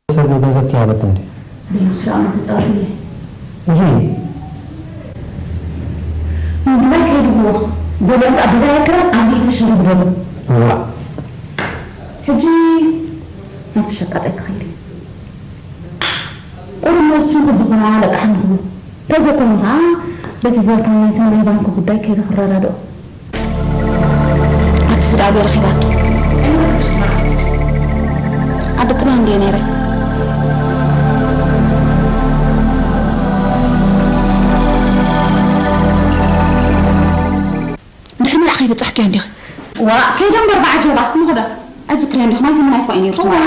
ሰብ ገንዘብ ከይሃበካ እንዴ? ብልክዕ ኣነ ክጻወት እየ። እሂ። ምግባይ ከይድዎ፣ ገለ እምበኣር ብባይ ኣከራን ኣብዚ ኢትረሽን ዝብለሉ። እዋእ። ሕጂ ናብቲ ሸቃጣይ ክኸይድ እየ። ቁሩብ ነሱ ዝኾና ለቃሕ ንኽቡ። እንተዘይኮይኑ ኸዓ በቲ ዝበልካኒ ናይቲ ናይ ባንክ ጉዳይ ከይደ ክረዳድኦ። ኣቲ ስድራቤ ረኺባቶ። ዓዲ ጥልያን ድየ ነይረ? ድሕሪ መርዓ ከይበጻሕክዮ እንዲኺ? ዋእ፣ ከይደ እምበር ብዓጀባ፣ ንኹዳ። ኣይትዝክርዮ እንዲኺ፣ ናይቲ ምናይ እኮ እዩ ነይሩ፣ እቲ መርዓ።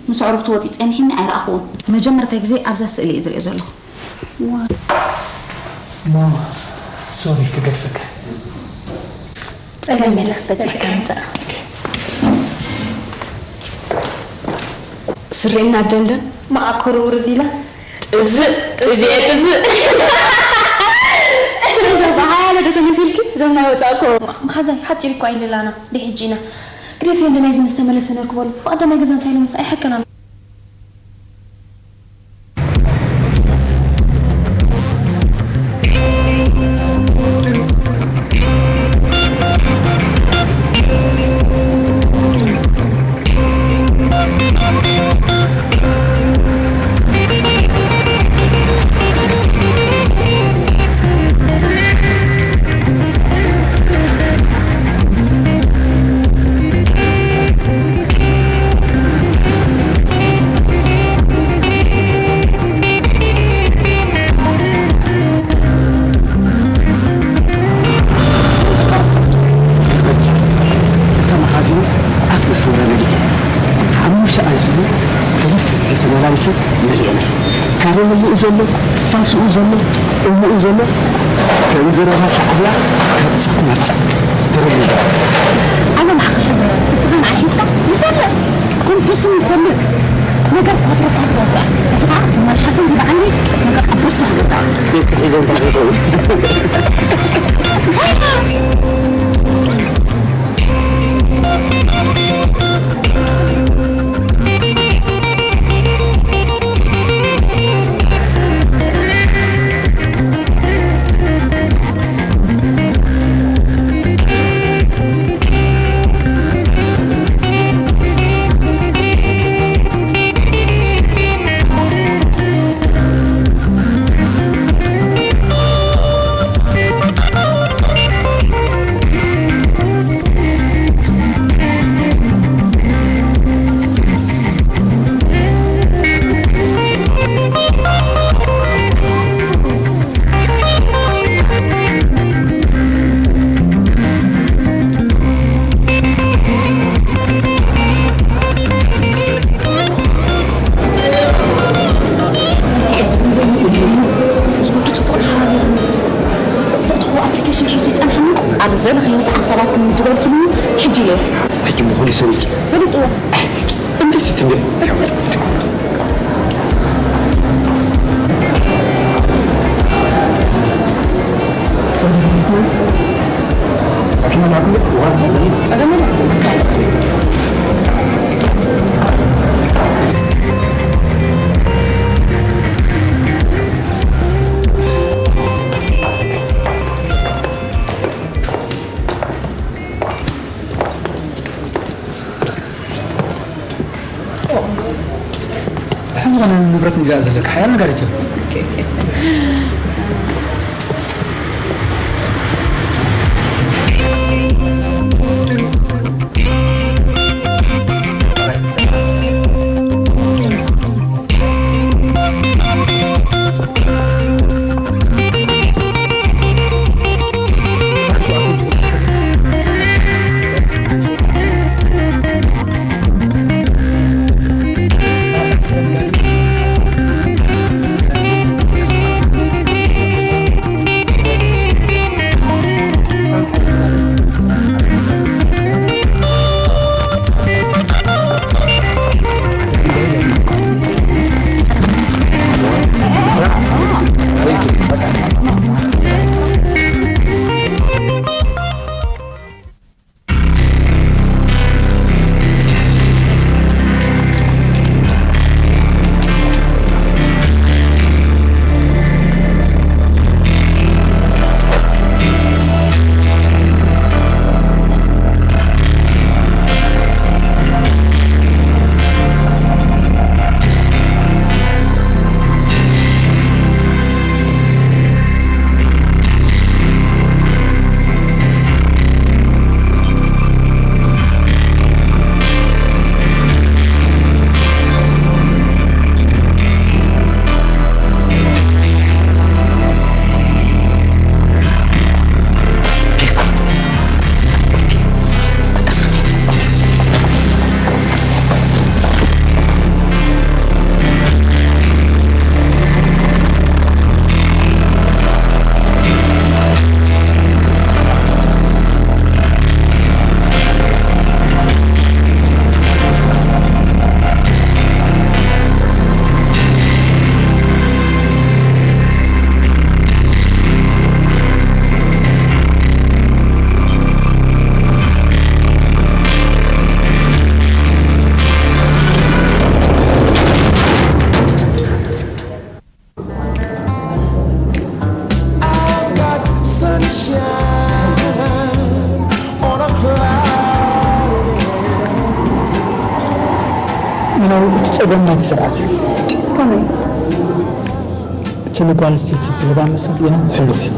ምስ ኣዕሩኽቱ ወጺኡ ጸኒሕኒ ኣይረኣኽዎን። መጀመርታይ ግዜ ኣብዛ ስእሊ እየ ዝሪኦ ዘለኹ። እሞ ሶሪ ክገድፈካ። ጸገም የለን፣ በጺሕካ ምጻእ። ስሪና ደንደን መዓኮር ውርድ ኢላ። ጥዝእ፣ ጥዝየ፣ ጥዝእ። በሃለ ዶ ተመፊልኪ? ዘምና ወጻእኮ። መሓዛይ ሓጺር እኮ ኣይልላና። ደይ ሕጂ ኢና። ግደፍዮ እንደ ናይዚ ምስ ተመለሰ ነርክበሉ። ብቐዳማይ ግዜ እንታይ ኢሎም ኣይሓከናን። እታ መሓዝኡ ኣብ መስመራ መሊኣ። ሓሙሽተ ኣዝዩ ሰለስተ ግዜ ተመላሊሰ መሊኤ። ካበይ መሊኡ ዘሎ፣ ሳስኡ ዘሎ፣ እምኡ ዘሎ፣ ከም ዘረባ ሻዕብያ ካብ ጫፍ ናብ ጫፍ ተረሚሩ። ኣዛ መዓኸ ሕዘ፣ እስኻ ንዓይ ሒዝካ ምሰለ፣ ኮንፈሱን ምሰለ፣ ነገር ኳትሮ ኳትሮ ወጣ። ሕጂ ኸዓ ትማል ሓሰን ዲባ ዓይኒ፣ ነገር ኣብ ርእሱ ሃለካ። ቤት ክትሒዘን ታሪኸው። ኣብዚ ዘለኽዮ ሰዓት ሰባት ክምድበልኩም እዩ። ሕጂ ኢለ ሕጂ ምኹን ሰሊጥ ሰሊጥዎ። ኣይበቂ። እንዴት ስትንደ ኢላ ዘለካ ሓያል ነጋሪት እዩ። You know, እቲ ጸገም ናይቲ ስርዓት እዩ። ከመይ? እቲ ንጓል ኣንስተይቲ ዝህባ መሰል፣ you know፣ ሕሉፍ እዩ።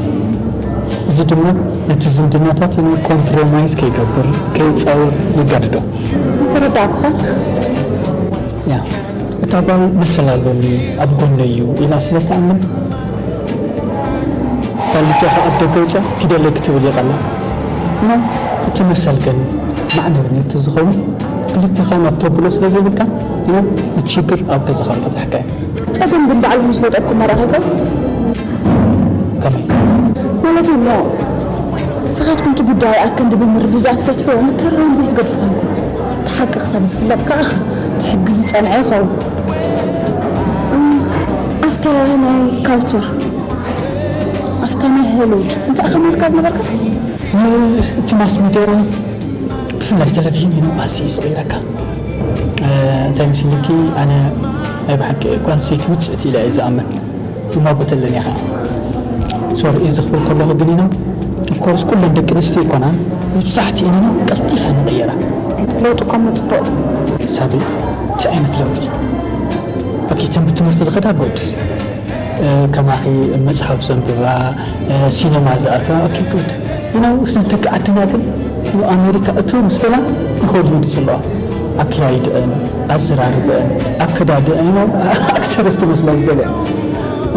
እዚ ድማ ነቲ ዝምድናታት፣ you know፣ ኮምፕሮማይዝ ከይገብር፣ ከይጻወር የጋድዶ። ተረዳእኩኻ። ያ፣ እታ ጓል መሰል ኣሎኒ፣ ኣብ ጎነይ እዩ ኢላ ስለ ትኣምን፣ ጓል ልጃኻ ኣብ ደገ ውጽኣ ኪደለይ ክትብል ይቐላ። እሞ እቲ መሰል ግን ማዕነር ነቲ ዝኸውን ክልተኻ ናብ ተብሎ ስለ ዘይብልካ፣ እሞ እቲ ሽግር ኣብ ገዛኻ ምፈታሕካዮ። ጸገም ግን ባዕሉ ምስ ወጠኩም መራኺ ከ? ከመይ? ማለት እሞ ንስኻትኩም እቲ ጉዳይ ኣክንዲ ብምርድዳእ ትፈትሕዎ፣ ምትርራም ዘይትገድፉ ኮንኩም። እቲ ሓቂ ክሳብ ዝፍለጥ ከኣ እቲ ሕጊ ዝጸንዐ ይኸውን። እም፣ ኣብታ ናይ ካልቸር፣ ኣብታ ናይ ሆሊውድ እንታይ ኢኻ መልካ ዝነበርካ? እቲ ማስ ሚድያ ብፍላይ ቴሌቪዥን እዩ ኣዝዩ ዝቕይረካ። እ፣ እንታይ መሲልኪ፣ ኣነ ናይ ብሓቂ ጓል ኣንስተይቲ ውጽእቲ ኢለ እየ ዝኣምን። ይማጎተለን እየ ኸዓ። ሶሪ፣ እዚ ክብል ከለኹ ግን ኢና፣ ኦፍኮርስ፣ ኩለን ደቂ ኣንስትዮ ኣይኮናን፣ መብዛሕትኤን ኢና ቀልጢፈን ንቕየራ። ለውጢ እኳ እሞ ጽቡቕ። ሳቢ፣ እንታይ ዓይነት ለውጢ? ኦኬ፣ እተን ብትምህርቲ ዝኸዳ ጉድ። እ፣ ከማኺ መጽሓፍ ዘንብባ፣ እ፣ ሲነማ ዝኣተዋ፣ ኦኬ፣ ጉድ። You know፣ እዘን ደቂ ዓድና ግን፣ you know፣ ኣሜሪካ እትው ምስ በላ ንሆሊውድ ይጽልኦ። ኣከያይድአን፣ ኣዘራርበአን፣ ኣከዳድአን፣ you know፣ ኣክተርስ ክመስላ ዝደልያ።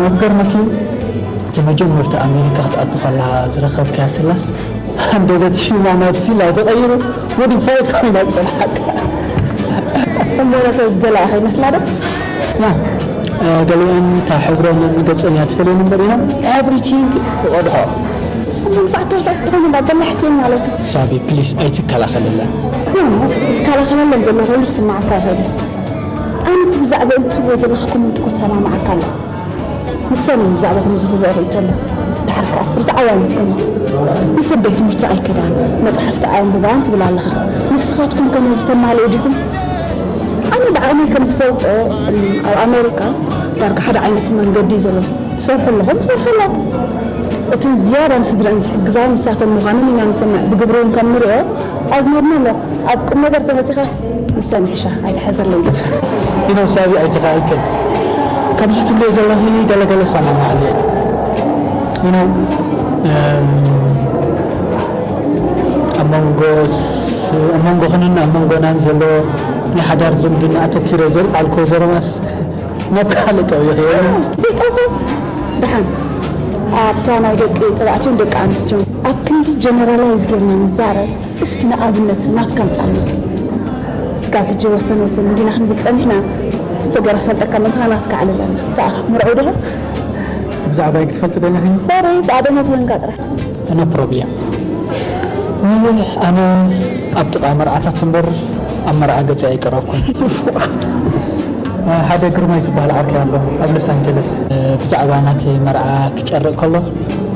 ኣብ ገርመኪ፣ እቲ መጀመርታ ኣሜሪካ ክትኣቱ ከላ ዝረኸብካያ ስላስ፣ ሃንደበት ሽማ ናብ ሲላ ተቐይሩ፣ ሞዲፋይድ ኮይና ጸንሓካ። እሞ ነተ ዝደለያ ከይመስላ ዶ? ያ፣ እ፣ ገሊአን እታ ሕብረን ገጸን እያ ትፈልየን እምበር፣ you know፣ ኤቭሪቲንግ ይቐድሖ። መንፋዕታ ሳት ትኾኑ ዳ በላሕቲ እዮም ማለት እዩ። ሳቢ፣ ፕሊስ ኣይትከላኸለለን። ኖ፣ ኖ፣ ዝከላኸለለን ዘሎ ኮይኑ ክስማዓካ ይኽእል እዩ። ኣነ እቲ ብዛዕባ እንትብሎ ዘለኻ ኮመንት ክሰማማዓካ ኣለኹ። ንሰን እዮም ብዛዕባኹም ዝህብኦ ርእይቶ ኣሎ። ድሓር ከኣስ ርትዓውያን እስከሞ። ንሰብ ቤት ትምህርቲ ኣይከዳን፣ መጽሓፍቲ ኣየንብባን ትብል ኣለኻ። ንስኻትኩም ከ ነዚ ተማልኡ ዲኹም? ኣነ ብዓቕመይ ከም ዝፈልጦ፣ እም፣ ኣብ ኣሜሪካ ዳርጋ ሓደ ዓይነት መንገዲ እዩ ዘሎ። ትሰርሑ ኣለኹም፣ ትሰርሑ ኣለኹም። እተን ዝያዳ ንስድረን ዝሕግዛን ንሳተን ምዃነን ኢና ንሰምዕ። ብግብሪ እውን ከም ንሪኦ ኣዝሚርና ኣሎ። ኣብ ቁም ነገር ተመጺኻስ ንሰን ይሕሻ፣ ኣይትሓዘለይ። ኢኖ ሳቢ ኣይተኻእልክን። ካብዚ ትብልዮ ዘለኺ ገለገለ እሰማማዕ ኣለየ። You know፣ እም፣ ኣብ መንጎ ስ-፣ ኣብ መንጎኽንን ኣብ መንጎናን ዘሎ ናይ ሓዳር ዝምድና ኣተኪረ ዘልዓልክዎ ዘረባስ ናብ ካልእ ጠውይኽዮ። ዘይጠውኹ ደሓን ኣብታ ናይ ደቂ ተባዕትዮን ደቂ ኣንስትዮን ኣብ ክንዲ ጀነራላይዝ ጌርና ንዛረብ። እስኪ ንኣብነት ናትካ ኣምጻልና። ስጋብ ሕጂ ወሰን ወሰን እንዲና ክንብል ጸኒሕና። ጽቡቕ ገይረ ክፈልጠካ ምእንታኻ ናትካ ኣዕልለና። እንታይ ኢኻ፣ መርዑ ዲኻ? ብዛዕባይ ክትፈልጢ ደሊኺ? ሶሪ፣ ብኣደና ትበንካ ጥራሕ። No problem። ኣነ ኣብ ጥቓ መርዓታት እምበር ኣብ መርዓ ገጸይ ኣይቀረብኩን። ሓደ ግርማይ ዝበሃል ዓርከይ ኣሎ ኣብ ሎስ ኣንጀለስ። ብዛዕባ ናተይ መርዓ ክጨርቕ ከሎ፣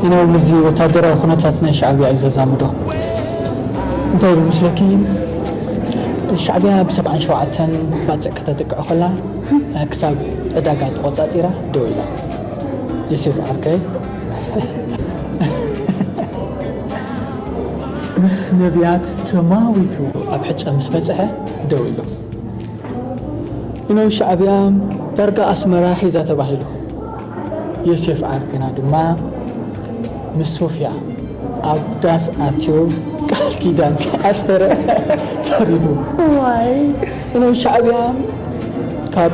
you know፣ ምስዚ ወታደራዊ ኩነታት ናይ ሻዕብያ እዩ ዘዛምዶ። እንታይ ኢሉ መስለኪ? ሻዕብያ ብሰብዓን ሸውዓተን ባጽዕ ከተጥቅዕ ከላ፣ ክሳብ ዕዳጋ ተቖጻጺራ ደው ኢላ። ዮሴፍ ዓርከይ ምስ ነቢያት ተማዊቱ ኣብ ሕጸ ምስ በጽሐ ደው ኢሉ። You know፣ ሻዕብያ ዳርጋ ኣስመራ ሒዛ ተባሂሉ። ዮሴፍ ዓርከና ድማ ምስ ሶፍያ ኣብ ዳስ ኣትዩ ቃል ኪዳን ከኣሰረ ተሪፉ። ዋይ። You know፣ ሻዕብያ ካብ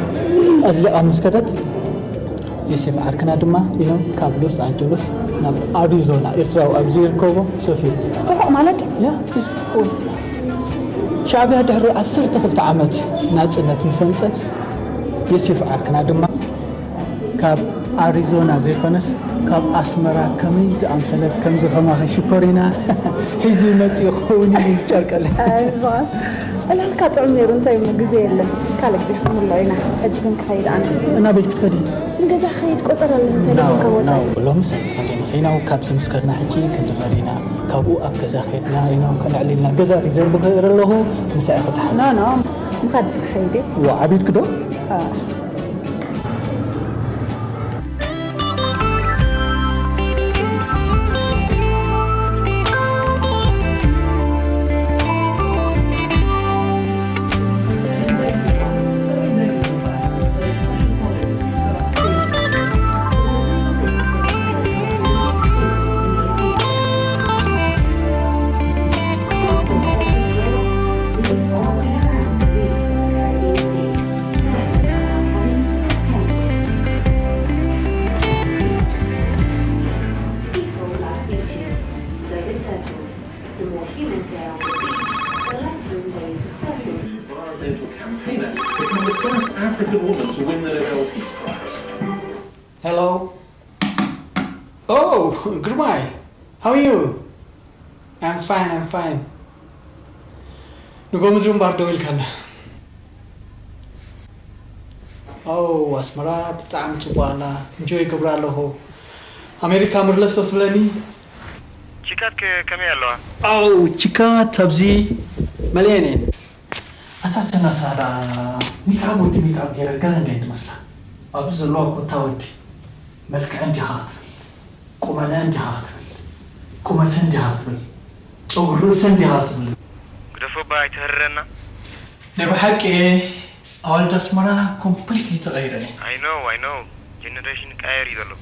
ኣዝሊቓ ምስ ከደት፣ ዮሴፍ ዓርክና ድማ፣ you know፣ ካብ ሎስ ኣንጀሎስ ናብ ኣሪዞና፣ ኤርትራዊ ኣብ ዝርከቦ ሰፊሩ። ርሑቕ ማለት ድዩ? ያ፣ it's cool። ሻዕብያ ድሕሪ ዓሰርተ ክልተ ዓመት ናጽነት ምስ ኣምጸት፣ ዮሴፍ ዓርክና ድማ ካብ ኣሪዞና ዘይኮነስ፣ ካብ ኣስመራ ከመይ ዝኣምሰለት ከምዚ ከማኺ ሽኮሪና ሒዙ ይመጽእ ይኸውን ኢሉ ዝጨርቀለ። ኣይ፣ ብዝኾነስ ዕላልካ ጥዑም ነይሩ፣ እንታይ እሞ ግዜ የለን። ካልእ ግዜ ክንምልኦ ኢና። ሕጂ ግን ክኸይድ ኣነ። እናበይ ክትከዲ? ንገዛ ክኸይድ ቆጸራ ኣለኒ፣ እንታይ ዶ No, ክንከወጽ? No፣ ሎምስ ኣይትኸድን። ሒናው ካብዚ ምስ ከድና ሕጂ ክንድመር ኢና። ካብኡ ኣብ ገዛ ከድና ኢና ከነዕሊ ኢልና። ገዛ ሪዘርቭ ክገብር ኣለኹ፣ ምሳይ ክትሓ። No, no፣ ምኻድ ዝኸይድ እየ። ዋ፣ ዓቢድኪ ዶ? ኣዎ። Environmental campaigner, become the first African woman to win the Nobel Peace Prize. Hello. Oh, ግርማይ, how are you? I'm fine, I'm fine. ንጎ ምድሪ እምበር ደው ኢልካና። ኦ፣ ኣስመራ ብጣዕሚ ጽቡቕ ኣላ። ኢንጆይ ይገብራ ኣለኹ። ኣሜሪካ ምርለስ ዶ ትብለኒ? ቺካት ከ-፣ ከመይ ኣለዋ? ኣው፣ ቺካት ኣብዚ መሊኤን እየን። ኣታ ተናታ ደኣ ሜክኣፕ ወዲ ሜክኣፕ ገይረ ገለ እንድየን ትመስላ። ኣብዚ ዘለዋ ኮታ ወዲ መልክዐን ዲኻ ክትብል፣ ቁመነአን ዲኻ ክትብል፣ ቁመተን ዲኻ ክትብል፣ ጨጉሪ ርእሰን ዲኻ ክትብል። ግደፎ እባ ኣይትህርረና። ናይ ብሓቂ ኣዋልድ ኣስመራ ኮምፕሊትሊ ተቐይረን እየን። I know, I know። ጀነሬሽን ይቀያየር እዩ ዘሎ።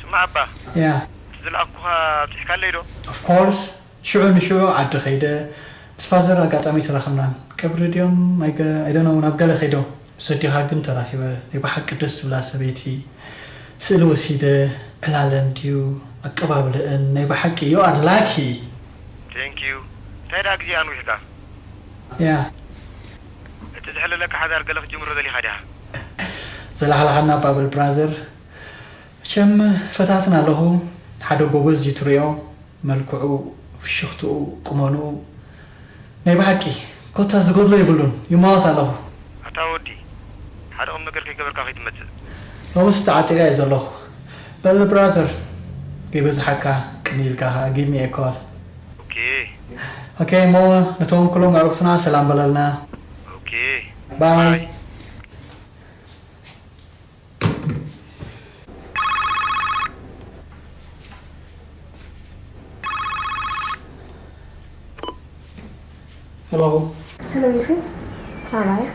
ስማዕ እባ። ያ። እቲ ዝለኣኩኻ ኣብጺሕካለይ ዶ? Of course። ሽዑ ንሽዑ ዓዲ ከይደ፣ ምስ ፋዘር ኣጋጣሚ ተራኸብናን። ቀብሪ ድዮም ኣይገ-፣ I don't know፣ ናብ ገለ ከይዶም። ምስ ኣዴኻ ግን ተራኺበ። ናይ ብሓቂ ደስ ዝብላ ሰበይቲ። ስእሊ ወሲደ፣ ዕላለን ድዩ፣ ኣቀባብለአን፣ ናይ ብሓቂ you are lucky። Thank you። እንታይ ደኣ ግዜኣን ውሒድካ? ያ። እቲ ዝሕለለካ ሓዳር ገለ ክትጅምሮ ደሊኻ ዲኻ? ዘላሕላሓና ባብል ብራዘር። መቸም ፈታትን ኣለኹ። ሓደ ጎበዝ እዩ ትሪኦ። መልክዑ፣ ፍሽኽትኡ፣ ቁመንኡ፣ ናይ ብሓቂ ኮታ ዝጎድሎ የብሉን። ይማወት ኣለኹ። ኣታ ወዲ፣ ሓደ ቁም ነገር ከይገበርካ ከይትመጽእ። ሎምስ ተዓጢቐ እየ ዘለኹ። በል ብራዘር፣ ከይበዝሓካ ቅንይ ኢልካ ኸኣ give me a call። ኦኬ። ኦኬ፣ እሞ ነቶም ኩሎም ኣዕሩኽትና ሰላም በለልና። ኦኬ። ባይ። ባይ። ሄሎ። ሄሎ ዮሴፍ፣ ሳባ እየ።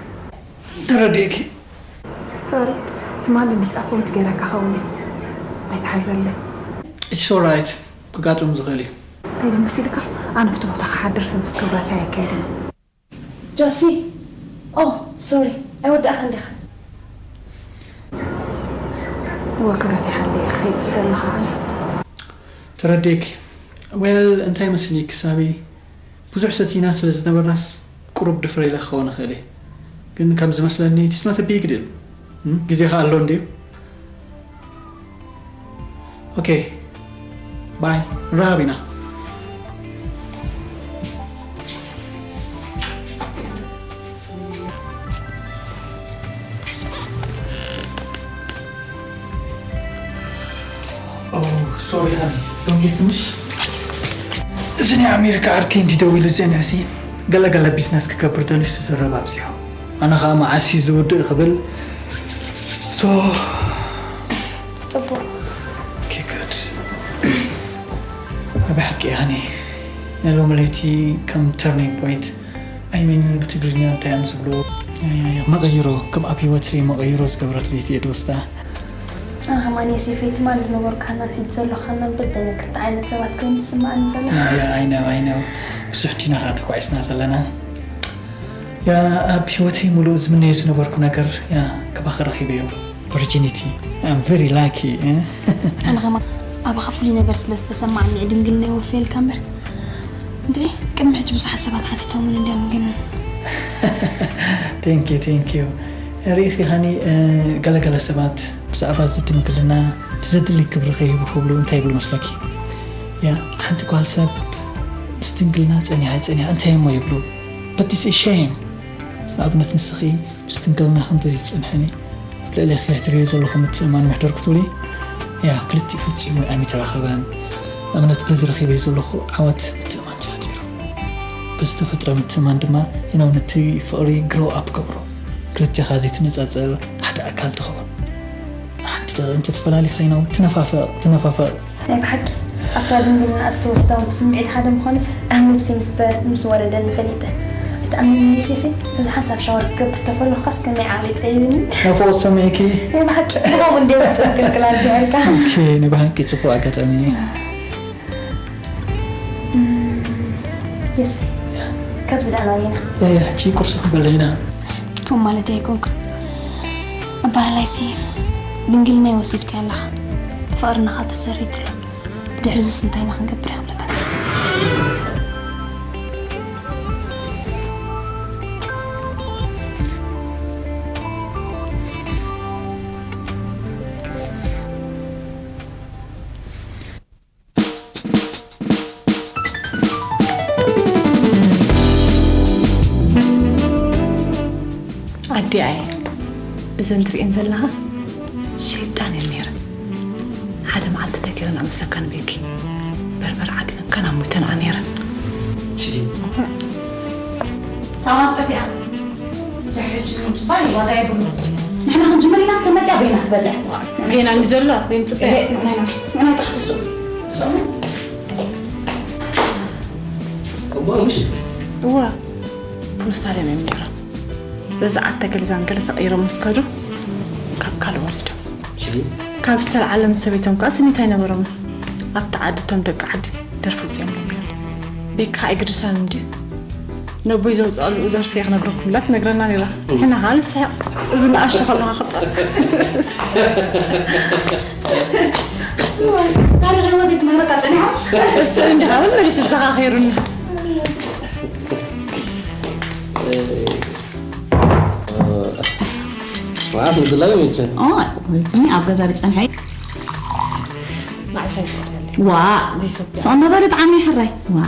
ተረዲእኪ? ሶ ትማሊ ዲስኣፖይንት ገይረካ ኸውን እየ። ኣይትሓዘለይ። It's alright፣ ክጋጥም ዝኽእል እዩ። እንታይ ድመሲልካ? ኣነ ኣብቲ ቦታ ክሓድር ሰብ ምስ ክብረታ ኣይካየድን። ጆሲ፣ ኦ፣ ሶሪ፣ ኣይወዳእኻን ዲኻ? እወ ክብረት ይሓለይ፣ ክኸይድ ዝደለኻ ኣነ። ተረዲእኪ። ዌል፣ እንታይ መስሊ ክሳበይ ብዙሕ ሰቲና ስለ ዝነበርናስ ቁሩብ ድፍረ ኢለ ክኸውን እኽእል እየ። ግን ከም ዝመስለኒ it's not a big deal። እም፣ ግዜ ኸኣ ኣሎ እንድዩ። ኦኬ፣ ባይ፣ ንራኸብ ኢና። ሶሪ ሃኒ፣ ዶንጌ ትንሽ። እዚ ናይ ኣሜሪካ ዓርከይ እንዲ ደዊሉ ዘንሕሲ ገለገለ ቢዝነስ ክገብር ደልዩ ዝተዘረበ ኣብዚሑ። ኣነ ኸኣ መዓሲ ዝውድእ ክብል። ሶ ጽቡቕ። ኦኬ፣ ጉድ። ብሓቂ ሃኒ፣ ናይ ሎሚ ለይቲ ከም ተርኒንግ ፖይንት፣ ኣይ ሚን፣ ብትግርኛ እንታይ እዮም ዝብሉ? ያ፣ ያ፣ ያ፣ መቐይሮ፣ ከም ኣብ ህይወተይ መቐይሮ ዝገበረት ለይቲ እየ ድወስዳ። ኣነ ኸማን የሴፈይ፣ ትማሊ ዝነበርካናን ሕጂ ዘሎኻናን በበይና ክልተ ዓይነት ሰባት ኮይኑ ዝስምዓኒ ዘሎ። ያ፣ ያ፣ ኣይ ነው፣ ኣይ ነው። ብዙሕ ዲና ኸኣ ተኳዒስና ዘለና። ያ፣ ኣብ ህይወተይ ሙሉእ ዝምነዮ ዝነበርኩ ነገር፣ ያ፣ ካባኺ ረኺበዮ። ቨርጂኒቲ። I'm very lucky። ኣነ ኸማን ኣባኻ ፍሉይ ነገር ስለ ዝተሰማዓኒ እየ ድንግልናይ ወፍየልካ እምበር። እንድዒ፣ ቅድሚ ሕጂ ብዙሓት ሰባት ሓቲቶምኒ እንድዮም ግን። Thank you, thank you። ርኢኺ ሃኒ፣ ገለገለ ሰባት ብዛዕባ እዚ ድንግልና እቲ ዘድሊ ክብሪ ከይህቡ ክብሉ እንታይ ይብሉ መስለኪ? ያ፣ ሓንቲ ጓል ሰብ ምስ ድንግልና ጸኒሓ ጸኒሓ እንታይ እሞ ይብሉ? But this is shame። ንኣብነት ንስኺ ምስ ድንግልናኺ እንተዘይትጸንሕኒ፣ ኣብ ልዕሌኺ ትርእዮ ዘለኹ ምትእምማን ምሕደር ክትብሊ፣ ያ፣ ክልቲኡ ፈጺሙ ኣይምተራኸበን። ንኣብነት በዚ ረኺበዮ ዘለኹ ዓወት ምትእምማን ተፈጢሩ። ብዝተፈጥረ ምትእምማን ድማ you know ነቲ ፍቕሪ grow up ገብሮ። ክልቴኻ ዘይትነጻጸር ሓደ ኣካል ትኸውን። ንሓንቲ ደቒቕ እንተተፈላሊኻ you know ትነፋፈቕ ትነፋፈቕ። ናይ ብሓቂ ኣብታ ድንግልናኣ ዝተወስዳ እውን ስምዒት ሓደ ምዃኑስ ኣብ ነብሰይ ምስ ምስ ወረደኒ ፈሊጠ። ኣይትኣምንን'የ ሴፈይ፣ እዚ ሓንሳብ ሻወር ክገብር ተፈለኹኻስ ከመይ ዓቕለይ ጸቢብኒ። ናፍቖት ሰሚዕኪ? ናይ ብሓቂ ብኸምኡ እንድየ ምጥንቅልቅል ኣብዚሐልካ። ኦኬ፣ ናይ ብሓቂ ጽቡቕ ኣጋጣሚ እዩ። የስ፣ ካብዚ ደኣ ናበይና? ያያ፣ ሕጂ ቁርሲ ክንበልዕ ኢና። ከምኡ ማለተይ ኣይኮንኩን። ኣበሃህላይሲ ድንግልናይ ወሲድካዮ ኣለኻ። ፍቕርና ኸኣ ተሰሪቱ ኣሎ። ብድሕሪ እዚስ እንታይ ኢና ክንገብር ኢና ክብለካ። ኣዲኣ እየን እዘን ትርእየን ዘለኻ ሸይጣን እየን ነይረን። ሓደ መዓልቲ እንታይ ገይረን ኣመስለካ ንቤኪ በርበረ ዓጢነን ከና ሞይተንኣ ነይረን። ሽዲ ሳባ ዝጠፊኣ ድሕሪ ሕጂ ንምፅባይ ዋጋ የብሉን። ንሕና ክንጅምር ኢና፣ እተን መፅያ በይና ትበልዕ። ገይና እንዲ ዘሎ ዘይንፅበያ። ንዕናይ ጥራሕ ተስኡ። እዋ ምሽ እዋ ፍሉሳለም እዮም ነይሮም። በዚ ዓዲ ተገሊዛን ገለ ተቐይሮም ምስ ከዱ ካብ ካልእ ወሪዶም። ካብ ዝተለዓለ ምስ ሰበይቶም ከኣ ስኒት ኣይነበሮምን። ኣብቲ ዓዲ እቶም ደቂ ዓዲ ደርፊ ውፅኦም ነይሮም። ቤካ ኣይግድሳን እንድዩ ነቦይ ዘውፅኣሉ ደርፊ እየ ክነግረኩም ኢላ ትነግረና ነይራ። ንሕና ከዓ ንስሕቕ። እዚ ንኣሽቱ ከለኻ ክጠ ታሪኽ ህይወት ክትነግረካ ፀኒሖም። እሰይ እንድኻ እውን መሊሱ ዘኻኺሩና። መዓት ምድላዩ መቸ ኦ፣ ወይትኒ ኣብ ገዛ ዝጸንሐ። ዋ፣ ሰቕመ በለ ጣዕሚ ሕራይ። ዋ።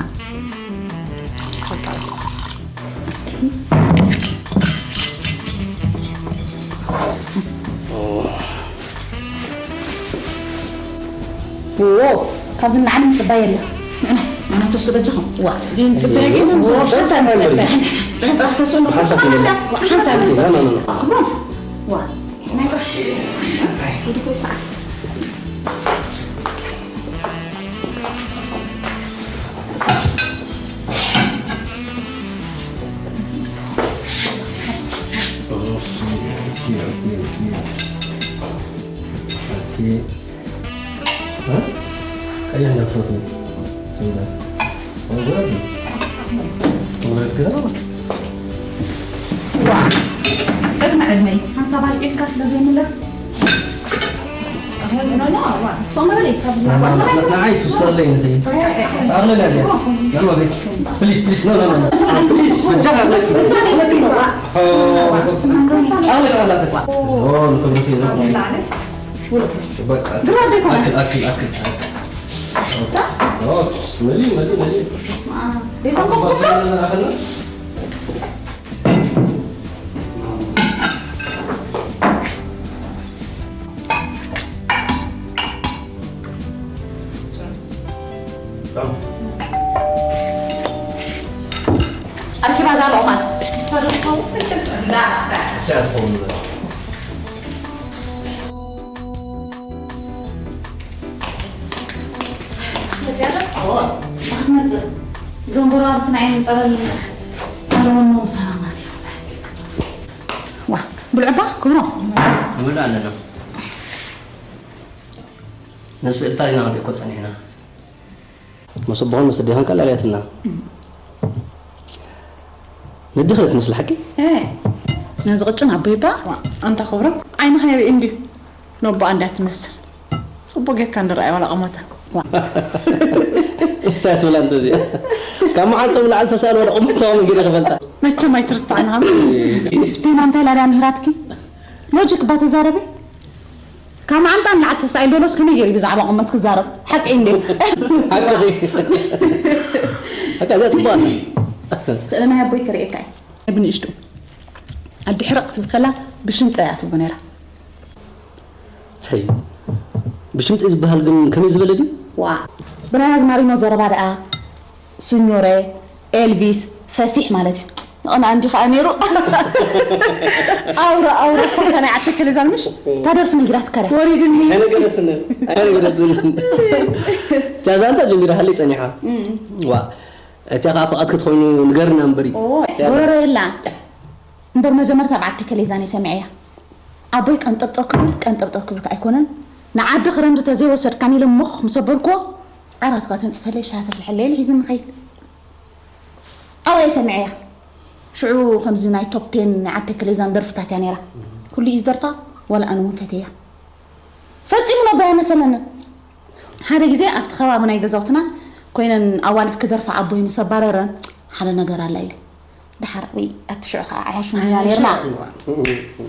ዎ፣ ካብዚ ንላዕሊ ምጽባይ የለን። ንዕና፣ ንዕና ተወስዶ በጃኹም። ዋ። ዲን ጽበያ ግን ዎ፣ ሓንሳብ ንጽበያ። ንዕና፣ ንዕና ጽባሕ ተወስዶ በጃኹም። ሓንሳብ ንዕና። ዋ፣ ሓንሳብ ንዕና። ኖ፣ ኖ፣ ኖ። ዋ፣ ዋ። ናይ ጥራሕ። ወዲ ኮይ ሰዓት። ቀይሕ እንዳትፈትዎ። ስንዳ። ወረድ። ወረድ ገና። ዋ። ቅድሚ ዕድመይ ሓንሳብ ኣልዒልካ ስለ ዘይምለስ። ንዓይ ትውሰለይ እንተይ። ኣቕልል ኣድያ። ኖ፣ ኖ፣ ቤት። ፕሊስ፣ ፕሊስ፣ ኖ፣ ኖ፣ ኖ፣ ኖ። ፕሊስ፣ በጃኻ ኣቕልል። ኦ፣ ኣቕልል፣ ኣቕልል። ኦ፣ ንክብረት እዩ። በቃ፣ ድሮ ቤት ሆነ። ኣክል፣ ኣክል፣ ኣክል። ኦ፣ መሊ፣ መሊ፣ መሊ። በስመ ኣብ። ቤቶም ከፍቶ? በስመ ኣብ። ኣርኪባ እዛ ልቑማት። ሰለስቱ እንዳ ሻ ትኸውን። መጽያ ዶ? ኣዎ። ክትመጽእ። እዞም ጎረባብቲ ናይ ጸበል ኣለዎም ነው ሰላም ኣስዮ። ዋ፣ ብልዕባ ክብሮ። ንብልዕ ኣለና። ንስእልታ ኢና ክንሪኦ እኮ ጸኒሕና። መሰቦኽን መሰዲኽን ቀላል እያ ትልና። ነዲኽ እያ ትመስል ሓቂ? ኤ፣ ነዚ ቅጭን ኣቦይባ፣ ኣንታ ክብሮ፣ ዓይንኻ ይርኢ እንድዩ። ነቦኣ እንድያ ትመስል። ጽቡቕ ጌርካ እንድረኣያ ዋላ ቁመታ። ዋ። እንታይ ትብላ እንተ እዚኣ? ካብ መዓልቶም ላዕሊ ተሳእለ ዋላ ቁመታኦም ገለ ክፈልጣ። መቸም ኣይትርታዕን ሃም። ስፔን እንታይ ላድያ ምሂራትኪ? ሎጂክ እባ ተዛረቢ። ካብ መዓልታ ንላዕሊ ተሳኢሉ ዶሎስ ከመይ ገይሩ ብዛዕባ ቁመት ክዛረብ? ሓቂ እንዴ? ሓቂ። ሓቂ፣ እዛ ጽቡቕ ኣላ። ስእሊ ናይ ኣቦይ ክርእየካ እየ። ብንእሽቱ ኣዲ ሕርቕ ክትብል ከላ ብሽምጠ እያ ትብሎ ነይራ። እንታይ እዩ? ብሽምጠ ዝበሃል ግን ከመይ ዝበለ ድዩ? ዋ፣ ብናይ ኣዝማሪኖ ዘረባ ደኣ፣ ስኞረ፣ ኤልቪስ፣ ፈሲሕ ማለት እዩ። ንቐንኣ እንዲ ኸኣ ነይሩ። ኣውራ፣ ኣውራ፣ ኮታ ናይ ዓተከለ ዛል ምሽ? እታ ደርፊ ነጊራትካ ድያ? ወሪድኒ። ኣይነገረትንን፣ ኣይነገረትንን። እታ ዛንታ ጀሚራሃለይ ጸኒሓ። እም። ዋ፣ እታ ኸኣ ፍቓድ ክትኮይኑ ንገርና እምበሪ። ኦይ፣ እታ ጎረሮ የላ። እምበር መጀመርታ ኣብ ዓተከለ ዛን እየ ሰሚዐያ። ኣቦይ ቀንጠብጠብ ክብል፣ ቀንጠብጠብ ክብል ከኣ ኣይኮነን። ንዓዲ ክረምቲ ተዘይወሰድካኒ ኢለ ሞኽ ምስ ኣበልክዎ፣ ዓራት እኳ ተንጽፈለይ፣ ሻሂ ተፍልሐለይ ኢሉ ሒዙኒ ኸይድ። ኣብኣ እየ ሰሚዐያ። ሽዑ ከምዚ ናይ ቶፕ ቴን ናይ ዓተከለ ዛን ደርፍታት እያ ነይራ። ኩሉ እዩ ዝደርፋ፣ ዋላ ኣነ እውን ፈትየያ። ፈጺሙ ነቦይ ኣይመሰለንን። ሓደ ግዜ ኣብቲ ከባቢ ናይ ገዛውትና ኮይነን ኣዋልድ ክደርፋ ኣቦይ ምስ ኣባረረን፣ ሓደ ነገር ኣላ ኢለ። ደሓር ወይ ኣቲ ሽዑ ኸዓ ዓያሹ ኢና ነርና።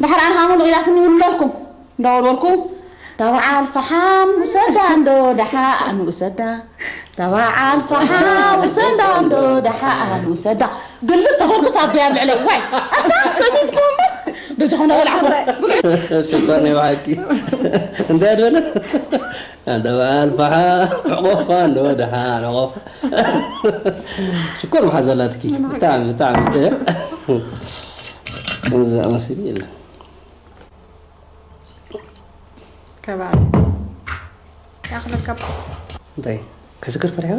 ደሓር ኣነ ኸዓ ሙሉቕ ኢላትኒ ውልለልኩም። እንዳወልወልኩ፣ "እታ በዓል ፈሓም ውሰዳ እንዶ ደሓ ኣንውሰዳ። እታ በዓል ፈሓም ውሰዳ እንዶ ደሓ ኣንውሰዳ." ግልጥ ተኾንኩስ ኣቦይ ኣብ ልዕለይ። ዋይ! ኣታ ፈዚዝኩም እምበር። በጃኹም ነበልዓኹም። ሽኮር ናይ ብሓቂ። እንታይ ኣድበለ? ኣንተ በዓል ፈሓም፣ ዕቆፋ እንዶ ደሓ፣ ዕቆፋ። ሽኮር መሓዛ ኣላትኪ። ብጣዕሚ፣ ብጣዕሚ። እዛ መሲል የለን። ከባቢ። ያኽለካ። እንታይ? ክስክር ፈሪሐ?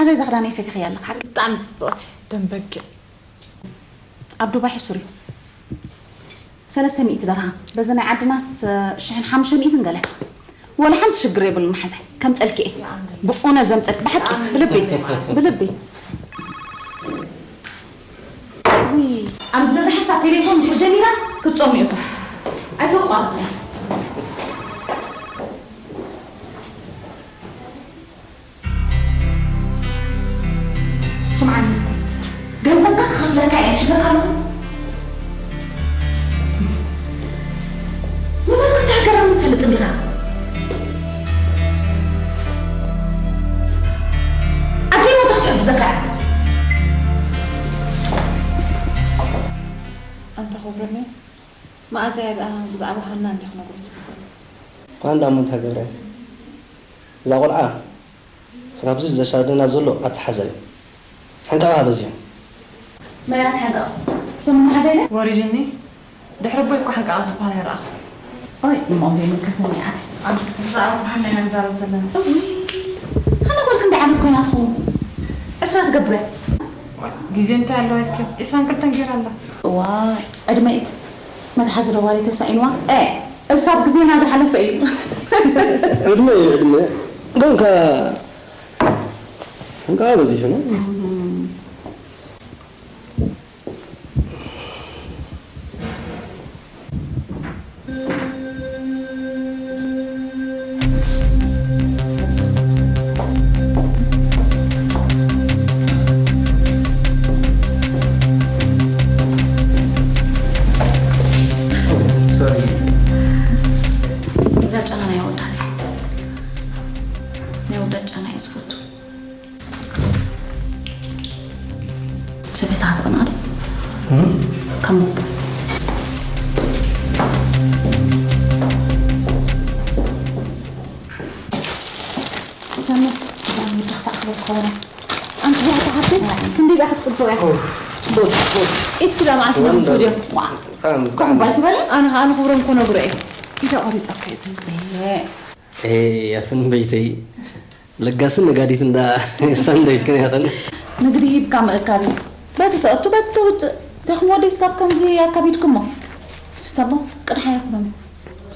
እዛ ክዳነይ ፈቲኽያ ኣለኺ ሓቂ? ብጣዕሚ ጽብቕቲ ደም በጊዕ። ኣብ ዱባይ ሕሱር እዩ። ሰለስተ ሚእቲ ደርሃም። በዚ ናይ ዓድናስ፣ እ፣ ሽሕን ሓሙሽተ ሚእትን ገለ። ወላ ሓንቲ ሽግር የብሉን መሓዛይ። ከምጸልኪ እየ። ብእውነት ዘምጸልኪ፣ ብሓቂ፣ ብልቢ፣ ብልቢ። ውይ፣ ኣብዚ ገዛ ሓሳብ ቴሌፎን ድሕር ጀሚራ ክትጸሙ ኢኹም። ኣይተቋርጹ። ስምዓኒ፣ ገንዘብካ ክኸፍለካ እየ፣ ሽበካ ኣለኹ። ንመን ከም ትሃገረኒ ትፈልጥ እንዲኻ? ኣዴና እንታይ ክትሕግዘካ እያ? ኣንታ ክብረኒ፣ መኣዛ እያ ደኣ ብዛዕባ ሃና እንዲያ ክነግሮ ዝብል ዘሎ። እኳ እንዳ እሞ እንታይ ገብረ? እዛ ቆልዓ ካብዚ ዘሻደና ዘሎ ኣተሓዛ እዩ። ሕንቃቓ በዚሑ። መን ኣተሓዛ? ስሙ መሓዘይ ዶ? ወሪድኒ። ድሕሪ ኣቦይ እኮ ሕንቃቓ ዝበሃል ኣይረኣኹ። ኦይ፣ እሞ ዘይምልከተኒ እየ ኣቲ። ኣብ ብዛዕባ መሓና ኢና ንዛረብ ዘለና። እውይ፣ ሃና ጓል ክንደይ ዓመት ኮይና ትኸውን? ዕስራ ትገብር እያ። ግዜ እንታይ ኣለዋ ኢልኪ? ዕስራን ክልተን ገይራ ኣላ። ዋይ፣ ዕድመ እዩ። መትሓዚ ዶ ጓለይ ተሳኢንዋ? ኤ፣ እሳ ኣብ ግዜና ዝሓለፈ እዩ። ዕድመ እዩ፣ ዕድመ። ግን ከ-፣ ከኣ በዚሑ ነው። ሶሪ። እዛ ጨና ናይ ኣወዳት እያ። ናይ ኣወዳት ጨና እየ ዝፈቱ። ሰበይትኻ ትቕንኣ ዶ? እም? ከም ኣቦ። ሰመር፣ እዛ ወዳኽ ተኣኽሎ ትኸውን። ኣንቲ ዛህታ ሓፍተይ፣ ክንደይ ደኣ ክትጽብቕ እያ። ኦይ፣ ኦይ፣ ኦይ። ኢትኪ ደኣ መዓስ ወንዶ። ንኽትወድዮ? ዋ። ኣም፣ ከም ኣም። ባይ ትበለ? ኣነ ኸኣ ንኽብሮም ክነግሮ እየ። ኢደ ቆሪጸካ እየ ዝብል። እየ። ኤ፣ ያትን በይተይ። ለጋስን ነጋዲት እንዳ ሳንደይ ክንያተን። ንግዲ ሂብካ ምእካብ እዩ። በቲ ተእቱ፣ በቲ ተውፅእ። ደኽሞ ወደይ ስካብ ከምዚ ኣካቢድኩሞ። ስተሞ፣ ቅድሓ ይኹኖም።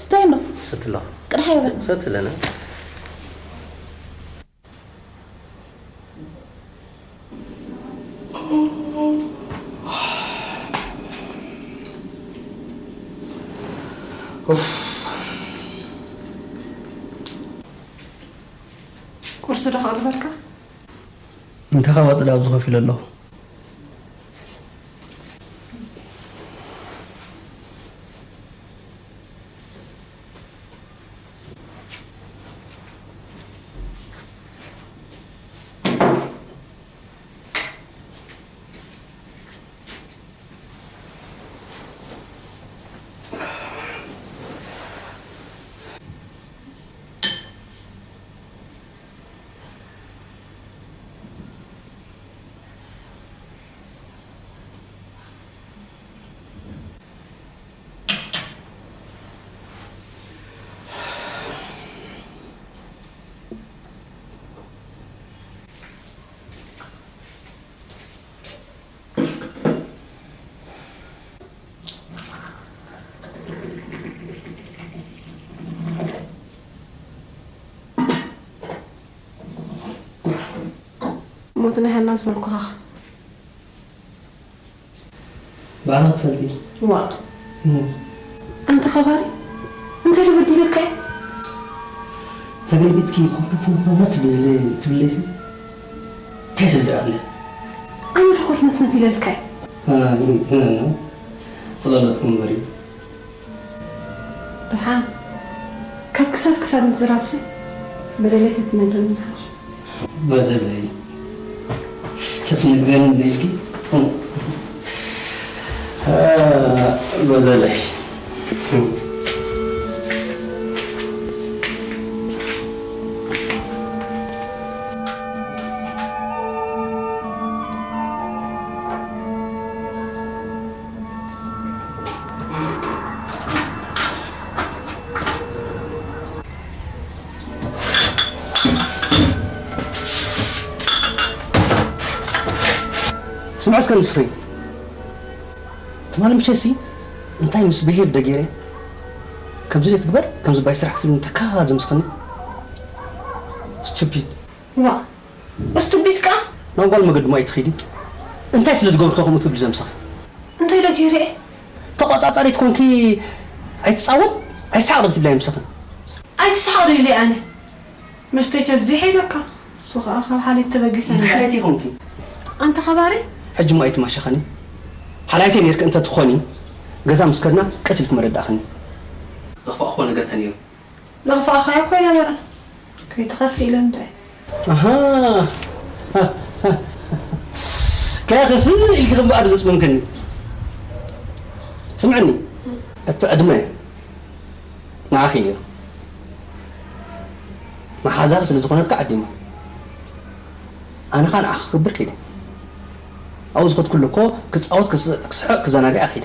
ስተይ እንዶ። ስትሎ። ቅድሓ ይበል። ሰትለና። ኡፍ። ቁርሲ ዶ ከቕርበልካ? እንታይ ካብ ኣጽዳ ኣብዚ ኮፍ ኢለ ኣለኹ? ሞት ናይ ሃና ዝበልኩኻ። ባዕልኻ ትፈልጢ። ዋ። እም። ኣንታ ኸባሪ፣ እንታይ ተበዲለካ እየ? ተገልቢጥኪ ኮፍነፍ ኮፍነፍ ትብሊ-፣ ትብለይሲ? እንታይ ስለ ዝረኣለ? ኣነ ዶ ኮፍነፍ ነፍ ኢለልካ እየ? እ፣ እ፣ እ፣ ጽላሎትኩም እምበር እዩ። ደሓን፣ ካብ ክሳድ ክሳድ ምዝራብሲ፣ በደለይ ተትነግረኒ ምሓሽ። በደለይ ተትነግረኒ ደልኪ? እ፣ በደለይ። መዓስ ከ ንስኺ ትማሊ ምሸትሲ እንታይ ምስ ብሄር ደገይረ ከምዚ ዘይትግበር ከምዚ ባይ ስራሕ ክትብልኒ ተካ ዘምስኸኒ ስቱፒድ። ዋ ስቱፒድ ከኣ ናብ ጓል መገዲ ሞ ኣይትኺዲ። እንታይ ስለ ዝገብርካ ከምኡ ትብሊ ዘምስኸ? እንታይ ደገይረ እየ? ተቆጻጻሪት ኮንኪ ኣይትጻወት ኣይትስሓቕ ዶ ክትብላ የምስኸን? ኣይትስሓቕ ዶ ኢለ ኣነ? መስተይ ተብዚሐ ኢለካ። እሱ ከኣ ካብ ሓሊት ተበጊሰ እንታይ ሓሊት ይኾንኪ? ኣንተ ኸባሪ ሕጂ ሞ ኣይትማሸኸኒ። ሓላይተይ ኔርኪ እንተ ትኾኒ ገዛ ምስ ከድና ቀስ ኢልኪ መረዳእኽኒ። ዘኽፋእኽዎ ነገር ተነይሩ። ዘኽፋእኻዮ እኮ ኣይነበረን። ከይትኸፊ ኢለ እንድዒ። ኣሃ ከይኽፍእ ኢልኪ እምበኣር ዘጽመምክኒ። ስምዕኒ፣ እቲ ዕድመ ንዓኺ እዩ ነይሩ። መሓዛኺ ስለ ዝኾነት ከኣ ዓዲማ። ኣነ ኸኣ ንዓኺ ክኽብር ከይደ። ኣብኡ ዝኸድኩሉ እኮ ክጻወት፣ ክስሕቕ፣ ክዘናግዕ ከይደ።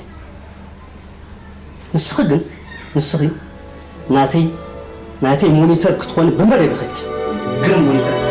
ንስኺ ግን ንስኺ ናተይ ናተይ ሞኒተር ክትኾኒ ብንበደይ በኸድኪ። ግርም ሞኒተር።